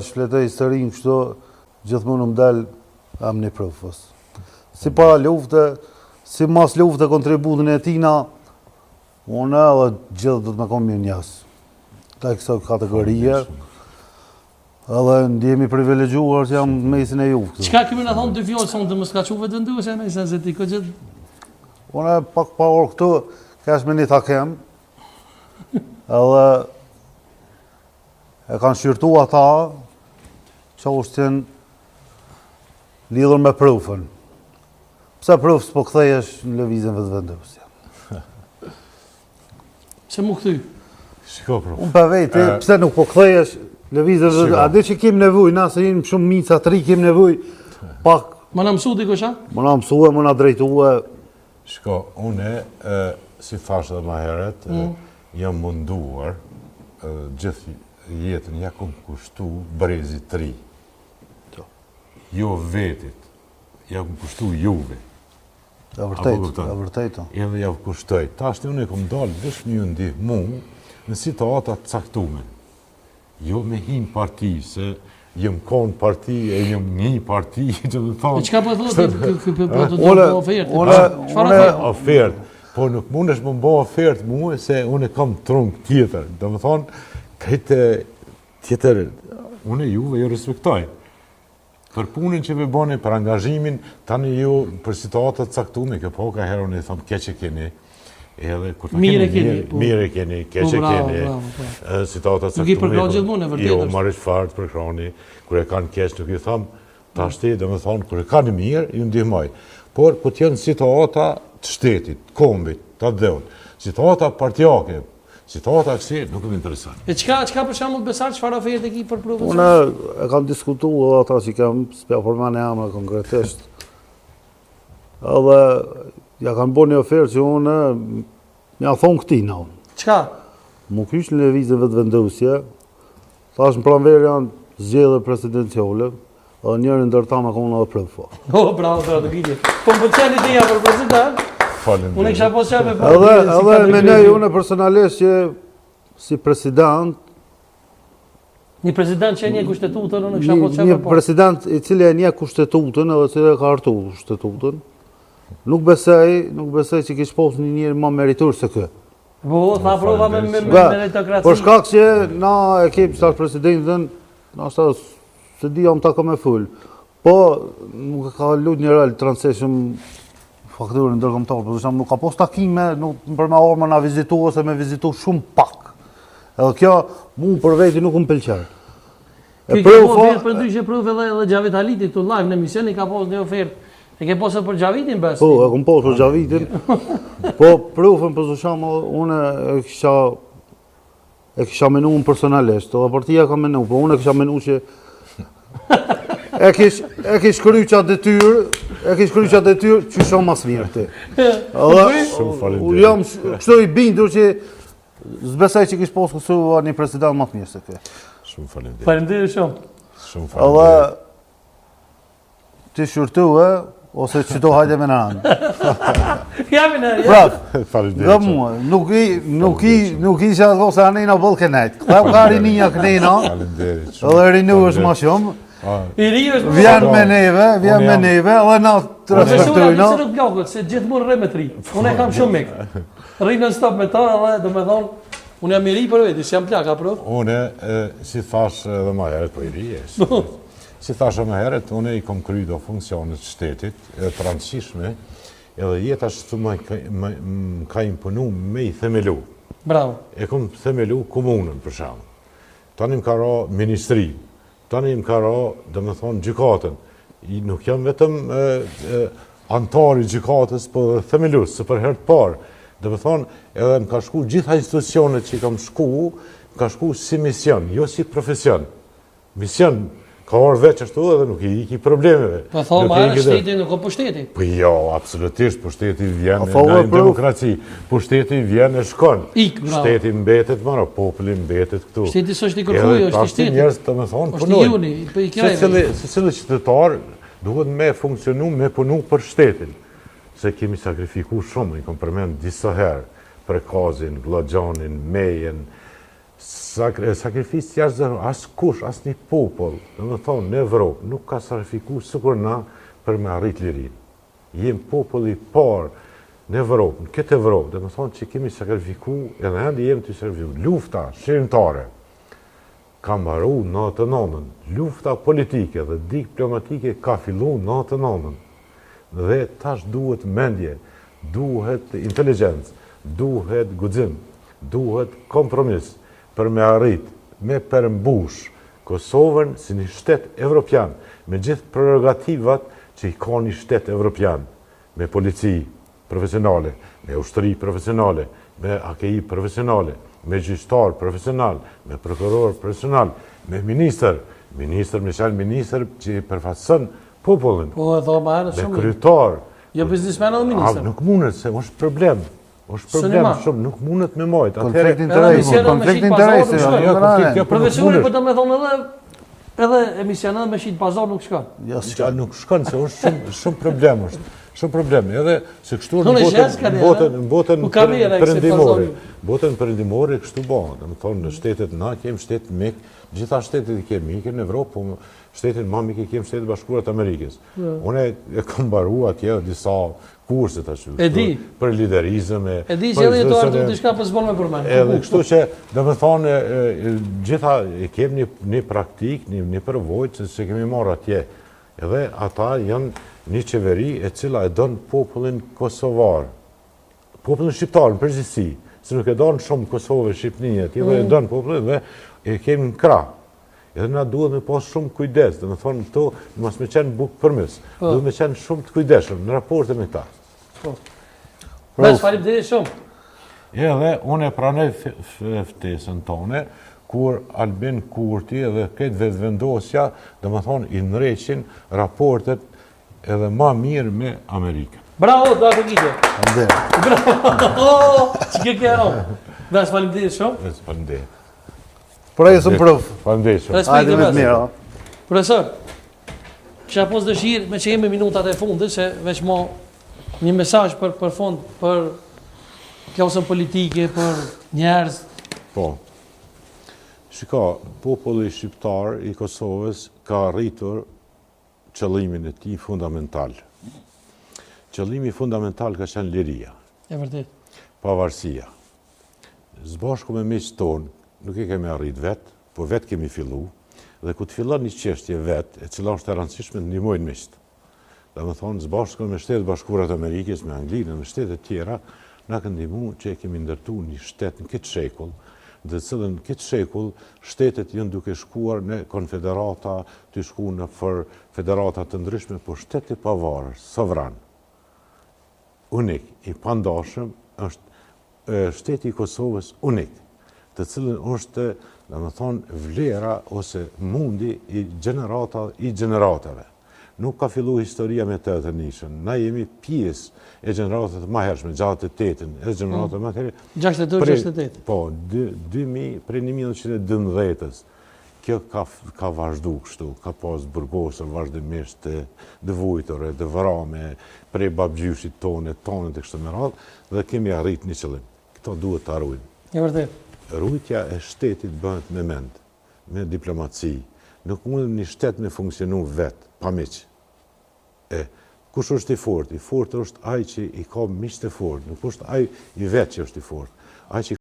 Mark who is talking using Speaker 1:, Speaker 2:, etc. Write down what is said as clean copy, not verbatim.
Speaker 1: shfletoj historinë kështu, gjithmonë më del emni Prufës. Si para lufte, si mas lufte kontributin e tina, unë edhe gjithë do të me konë mirënjohës. Të kësaj kategorie, edhe ndihemi i privilegjuar që jam në mesin e juve.
Speaker 2: Çka kemi na thonë dy fjalë sonte mos ka çu Vetëvendosja në sen se ti ko gjithë
Speaker 1: Unë pak pa orë këtu, kesh me një takim, edhe e kanë shqyrtu ata çështjen lidhur me Prufën. Pse Prufë s'po kthehesh në lëvizjen Vetëvendosje?
Speaker 2: Pse mu kthy?
Speaker 3: Shiko Prufë.
Speaker 1: Unë për veti, pse nuk po kthehesh në lëvizjen Vetëvendosje? A di që kem nevojë, na se jemi shumë mica të ri, kem nevojë pak
Speaker 2: Me na mësu dikush a?
Speaker 1: Me na mësue, me na drejtue.
Speaker 3: Shiko, une, si thash edhe ma herët, mm. jam munduar gjithë jetën ja kom kushtu brezit të ri. Jo vetit, ja kom kushtu juve.
Speaker 1: E vërtetë, e vërtetë.
Speaker 3: Edhe ja kushtoj. Tashti unë e kom dalë veç me ju ndihmu në situata të caktume. Jo me hi n'parti, se jam konë parti e jam një parti, që të
Speaker 2: thonë... E çka po thotë, kë po të do ofertë?
Speaker 3: Çfarë ofertë? Po nuk mundesh me m'bo ofertë mua, se unë kam trung tjetër. Do më thonë, këtë tjetër, unë juve ju respektoj. Për punën që e bëni, për angazhimin, tani ju për situata të caktume, kjo po ka herë unë i them keq e keni, edhe kur ta keni mirë, po. mirë e keni, keq po, e keni, po. situata të caktume.
Speaker 2: Nuk i përkrah gjithmonë, e vërtetë.
Speaker 3: Jo, marrë çfarë të përkrahni, kur e kanë keq nuk i them, tashti, domethënë, kur e kanë mirë, ju ndihmoj. Por, kur të janë situata të shtetit, të kombit, të atdheut, situata partiake, Situata kësi nuk më intereson.
Speaker 2: E çka, çka për shembull Besar, çfarë oferte ki për Prufën?
Speaker 1: Unë e kam diskutu edhe ata që kam, s'pja përmend emra konkretisht. Edhe ja kanë bo një ofertë që unë ja thonë këti në.
Speaker 2: Çka?
Speaker 1: Mu kyç në lëvizje Vetëvendosje, thash në pranverë janë zgjedhje presidenciale, Edhe njëri ndër ta me konë edhe Prufa.
Speaker 2: Oh, bravo, bravo, të gitje. Po më pëlqen ideja për president.
Speaker 3: Faleminderit.
Speaker 2: Unë kisha pas qejf me
Speaker 1: po. Edhe edhe menoj unë personalisht që si president
Speaker 2: Një president që e njeh kushtetutën, unë kisha pas qejf
Speaker 1: me po. Një president i cili e njeh kushtetutën edhe cili e ka hartu kushtetutën, nuk besoj, nuk besoj që kish pas një njeri më meritor se kë.
Speaker 2: Po, tha Prufa me me meritokraci.
Speaker 1: Për shkak që na e kemi sa presidentin, ndoshta S'e di jam ta me fol. Po, nuk e ka lujt një rol të rëndësishëm faktorin ndërkombëtar, po thashë nuk ka pas takime, nuk për me ardhë me na vizitu ose me vizitu shumë pak. Edhe kjo, mu për veti nuk më pëlqen.
Speaker 2: E prova... Kjo ofertë për ndryshe Prufë edhe, edhe Xhavit Haliti këtu live në emision i ka pas një ofertë. E ke pasë për Xhavitin bes?
Speaker 1: Po, e kom pasë për Xhavitin. po, Prufën, për shembull, unë e kisha E kisha menu unë personalisht, edhe partia ka menu, po unë e kisha menu që e kish, e kish kry qatë detyrë, e kish kry qatë detyrë, që shumë mas mirë ti.
Speaker 3: Edhe, Shumë faleminderit.
Speaker 1: Jam kështu i bindur që s'besoj që kish pasë Kosova një president më të mirë se ky.
Speaker 3: Shumë faleminderit.
Speaker 2: Faleminderit shumë.
Speaker 3: Shumë faleminderit.
Speaker 1: Edhe Ti shqyrtu, e, ose që to hajde me në anë.
Speaker 2: Jami në,
Speaker 1: Pra,
Speaker 3: Faleminderit.
Speaker 1: nga mua, nuk i, nuk i, nuk i që ato se anejna boll kënajt. Këta u ka rinia kënejna,
Speaker 3: Faleminderit. shumë.
Speaker 1: edhe rinu është ma shumë,
Speaker 2: I ri është
Speaker 1: vjen me neve, vjen me neve, edhe na të
Speaker 2: respektojna.
Speaker 1: respektojna.
Speaker 2: Se nuk plaket, se gjithmonë rri me të ri. Unë e kam shumë mik. Rri non stop me ta edhe, do me thonë, unë jam i ri për veti, s'jam plak, apo?
Speaker 3: Unë, si thash edhe ma herët, po i ri e, Si thashë më herët, unë i kom kry do funksione të shtetit, edhe të rëndësishme, edhe jeta që më, më, më ka imponu me i themelu.
Speaker 2: Bravo.
Speaker 3: E kom themelu komunën, për shembull. Tani më ka ra ministri, tani më ka ra, domethonë, gjykatën. I, nuk jam vetëm e, e, antar i gjykatës, po dhe themelus, se për herë të parë. Domethonë, edhe më ka shku gjitha institucionet që i kam shku, më ka shku si mision, jo si profesion. Mision, ka ardhë veç ashtu edhe nuk i iki problemeve.
Speaker 2: Po thonë, ma herë shteti nuk o pushteti.
Speaker 3: Po jo, absolutisht, pushteti vjen në demokraci. Pushteti vjen e shkon.
Speaker 2: Ik, bravo.
Speaker 3: Shteti mbetet, mara, populli mbetet këtu.
Speaker 2: Shteti s'është i kërkujt, është i shtetit.
Speaker 3: Njerëz domethonë,
Speaker 2: punojnë. Është i juni, po i krejve.
Speaker 3: Secili qytetar duhet me funksionu, me punu për shtetin. Se kemi sakrifiku shumë, i kom përmend disa herë, Prekazin, Gllogjanin, Mejën. Sakrificë të jashtëzakonshme, askush, asnjë popull, domethonë, në Evropë, nuk ka sakrifiku sikur na për me arrit lirinë. Jemi populli i parë në Evropë, në këtë Evropë, domethonë që kemi sakrifiku, edhe ende jemi tu sakrifiku. Lufta çlirimtare ka mbaru në 99-ën. Lufta politike dhe diplomatike ka fillu në 99-ën. Dhe tash duhet mendje, duhet inteligjencë, duhet guxim, duhet kompromis për me arrit, me përmbush Kosovën si një shtet evropian, me gjithë prerogativat që i ka një shtet evropian, me polici profesionale, me ushtri profesionale, me AKI profesionale, me gjyqtar profesional, me prokuror profesional, me ministër, ministër me qenë ministër që i përfaqëson popullin.
Speaker 2: Po, e tha ma herët
Speaker 3: shumë. Me kryetar.
Speaker 2: Jo biznesmen edhe ministër.
Speaker 3: A, nuk mundet, se është problem. Është problem shumë, nuk mundet me majtë.
Speaker 1: Konflikt interesi, konflikt interesi.
Speaker 3: Jo, konflikt, jo,
Speaker 2: po nuk mundet. Po do me thonë edhe, edhe emision edhe me shit pazar nuk shkon.
Speaker 3: Jo, s'ka, nuk shkon, se është shumë, shumë problem është. Shumë problem, edhe se kështu në botën, në botën, në botën perëndimore, botën perëndimore kështu bëhet, domethonë në shtetet na kemi shtet mik, gjitha shtetet i kemi mik në Evropë, po shtetin ma mik i kemi Shtetet e Bashkuara të Amerikës. Unë e kam mbaru atje disa kurse tash.
Speaker 2: E di.
Speaker 3: Për liderizëm e
Speaker 2: E di që edhe to artu diçka po s'bon me përmend.
Speaker 3: Edhe kështu që domethonë gjitha e kemi një një praktikë, një një përvojë që se kemi marrë atje. Edhe ata janë një qeveri e cila e don popullin kosovar. Popullin shqiptar në përgjithësi, se nuk e don shumë Kosovë, Shqipëni e tjera, e mm. don popullin dhe e kemi në krah. Edhe na duhet me pas shumë kujdes, domethonë këto, mos me qenë bukë përmys, po. duhet me qenë shumë të kujdeshëm në raporte me ta.
Speaker 2: Po. Bes, faleminderit shumë.
Speaker 3: Edhe unë e pranoj ftesën tone, kur Albin Kurti edhe këtë Vetëvendosja, domethonë, i ndreqin raportet edhe ma mirë me Amerikën.
Speaker 2: Bravo, do atë gjë. Bravo! Që ke kero? Bes, faleminderit shumë.
Speaker 3: Bes, faleminderit.
Speaker 1: Presim prof.
Speaker 3: Faleminderit shumë.
Speaker 1: Hajde me të mira.
Speaker 2: Profesor, kisha pas dëshirë me që jemi minutat e fundit, se veç mo një mesazh për, për fund, për klasën politike, për njerëz.
Speaker 3: Po. Shiko, populli shqiptar i Kosovës ka arritur qëllimin e tij fundamental. Qëllimi fundamental ka qenë liria.
Speaker 2: E vërtet.
Speaker 3: Pavarësia. Së bashku me miqtë tonë, nuk e kemi arrit vetë, po vetë kemi fillu, dhe kur të fillon një çështje vetë, e cila është e rëndësishme të ndihmojnë miqtë. Domethonë, së bashku me Shtetet e Bashkuara të Amerikës, me Anglinë, me shtetet tjera, na kanë ndihmu që e kemi ndërtu një shtet në këtë shekull, në të cilën në këtë shekull shtetet janë duke shkuar në konfederata, të shku në për federata të ndryshme, po shtet i pavarur, sovran, unik, i pandashëm, është shteti i Kosovës unik, të cilën është, domethonë, vlera ose mundi i gjenerata i gjeneratave. Nuk ka fillu historia me 81-shën. Na jemi pjesë e gjeneratave të mahershme, 68-ën, edhe gjeneratave mm. më atëherë.
Speaker 2: 62, 68.
Speaker 3: Po, 2000, prej 1912-ës. Kjo ka, ka vazhdu kështu, ka pas burgosur vazhdimisht të, të vujtur e të vrame prej babgjyshit tonë, tonët e kështu me radhë, dhe kemi arrit një qëllim. Këto duhet ta rujmë.
Speaker 2: E vërtet.
Speaker 3: Rujtja e shtetit bëhet me mend, me diplomaci. Nuk mundet një shtet me funksionu vetë, pa miq. E, kush është i fortë? I fortë është ai që i ka miqtë e fortë, nuk është ai i vetë që është i fortë. Ai që.